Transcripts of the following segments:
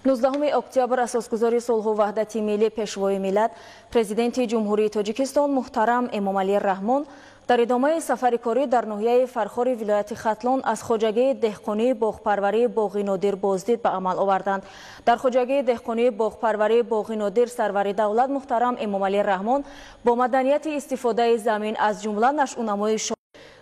19 октябр асосгузори сулҳу ваҳдати миллӣ, Пешвои миллат, Президенти Ҷумҳурии Тоҷикистон муҳтарам Эмомалӣ Раҳмон дар идомаи сафари корӣ дар ноҳияи Фархори вилояти Хатлон аз хоҷагии деҳқонии боғпарварии Боғи Нодир боздид ба амал оварданд. Дар хоҷагии деҳқонии боғпарварии Боғи Нодир сарвари давлат муҳтарам Эмомалӣ Раҳмон бо маданияти истифодаи замин, аз ҷумла нашъунамои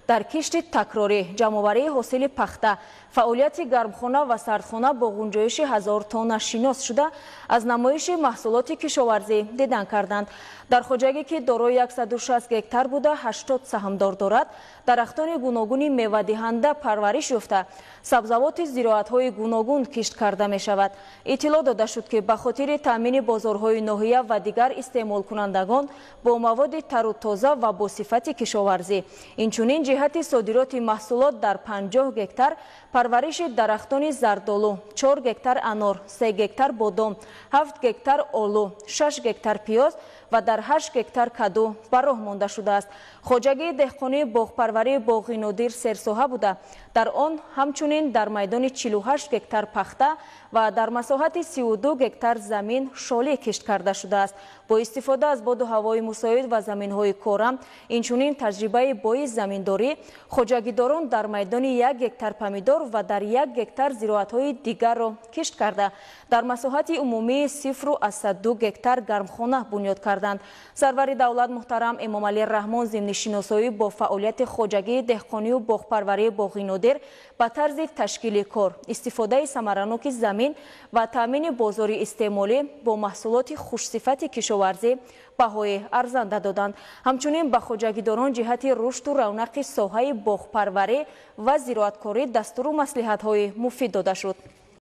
дар кишти такрорӣ, ҷамъоварии ҳосили пахта, фаъолияти гармхона ва сардхона бо гунҷоиши 1000 тонна шинос шуда, аз намоиши маҳсулоти кишоварзӣ дидан карданд. Дар хоҷагӣ, ки дорои 160 гектар буда, 80 саҳмдор дорад, дарахтони гуногуни мевадиҳанда парвариш ёфта, сабзавоти зироатҳои гуногун кишт карда мешавад. Иттилоъ дода шуд, ки ба хотири таъмини бозорҳои ноҳия ва дигар истеъмолкунандагон бо маводи тару тоза ва бо сифати кишоварзӣ, инчунин ҷиҳати содироти маҳсулот дар 50 гектар парвариши дарахтони зардолу, 4 гектар анор, 3 гектар бодом, 7 гектар олу, 6 гектар пиёз ва дар 8 гектар каду ба роҳ монда шудааст. Хоҷагии деҳқонии боғпарварии Боғи Нодир серсоҳа буда, дар он ҳамчунин дар майдони 48 гектар пахта ва дар масоҳати 32 гектар замин шолӣ кишт карда шудааст. Бо истифода аз боду ҳавои мусоид ва заминҳои корам, инчунин таҷрибаи бои заминдорӣ, хоҷагидорон дар майдони 1 гектар помидор ва дар 1 гектар зироатҳои дигарро кишт карда, дар масоҳати умумии 0,2 гектар гармхона бунёд карданд. Сарвари давлат муҳтарам Эмомалӣ Раҳмон зимни шиносоӣ бо фаъолияти хоҷагии деҳқонию боғпарварии Боғи Нодир ба тарзи ташкили кор, истифодаи самараноки замин ва таъмини бозори истеъмолӣ бо маҳсулоти хушсифати кишоварзӣ баҳои арзанда доданд. Ҳамчунин ба хоҷагидорон ҷиҳати рушду равнақи соҳаи боғпарварӣ ва зироаткорӣ дастуру маслиҳатҳои муфид дода шуд.